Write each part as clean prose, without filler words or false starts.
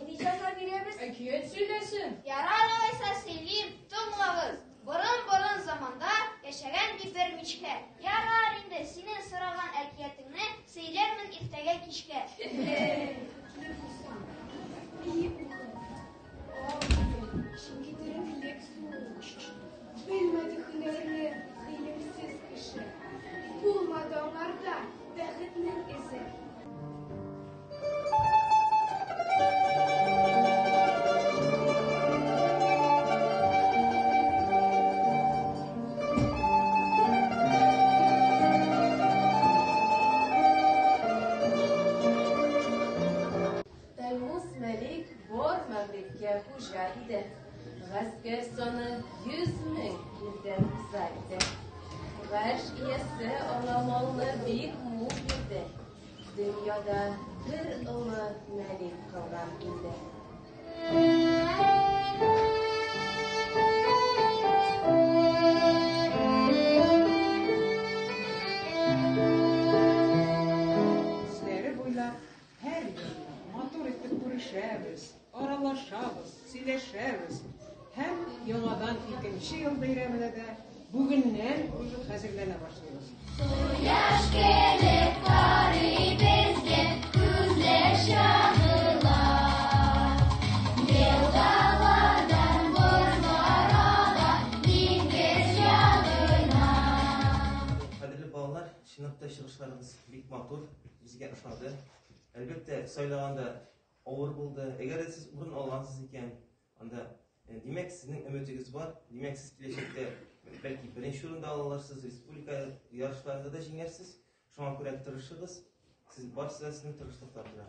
Нинди җәза бирәбез? Әкият сөйләсен. Ярар алайса сөйлим, тыңлагыз. Борын-борын заманда яшәгән ди бер мичкә. Ярар инде, синең сораган әкиятеңне сөйләрмен иртәгә кичкә. Килеп И угыл, ал чөнки тереклек суы. Белмәде һөнәрне гыйлемсез кеше. Булмады аңарда бәхетнең эзе. Таймус Мәлик бар мәмләккә хуҗа иде. Гаскәр саны 100 мең ирдән уза иде. Гарш иясе аңа малны бик мул бирде. Дөньяда бер олы мәлик калган инде. Өсләре буйлап һәр елны матур итеп күрешәбез, аралашабыз, сөйләшәбез һәм яңадан икенче ел бәйрәменә дә бүгеннән уже хәзерләнә башлыйбыз. Кояш көлеп карый безгә, күзләр чагыла. Елгалардан бозлар ага, диңгез ягына. Кадерле балалар, чынлап та чыгышларыгыз бик матур, безгә ошады. Әлбәттә, сайлаганда авыр булды. Әгәр дә сез урын алгансыз икән, анда димәк, сезнең өметегез бар. Димәк, сез киләчәктә бәлки беренче урында ала алырсыз, республика ярышларында да җиңәрсез. Шуңа күрә тырышыгыз. Сез барысы да сезнең тырышлыкта тора.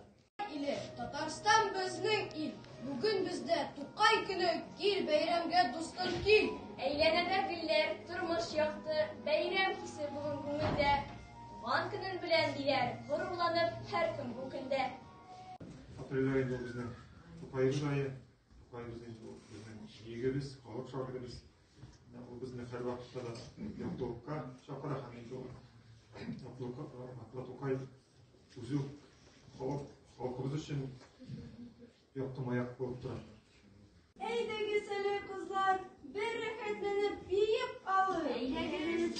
Иле, Татарстан безнең ил. Бүген бездә Тукай көне, кил бәйрәмгә, дустым, кил. Әйләнәдә гөлләр, тормыш якты, бәйрәм хисе бүген күңелдә. Туган көнен белән диләр, горурланып һәркем бу көндә. Апрель ае ул безнең Тукаебыз ае. Тукаебыз инде ул безнең бөегебез, халык шагыйребез. Ул безне һәрвакытта да яктылыкка чакыра һәм инде ул Габдулла Тукай үзе үк халык, халкыбыз өчен якты маяк булып тора. Әйдәгез әле, кызлар, бер рәхәтләнеп биеп алыйк. Әйдәгез.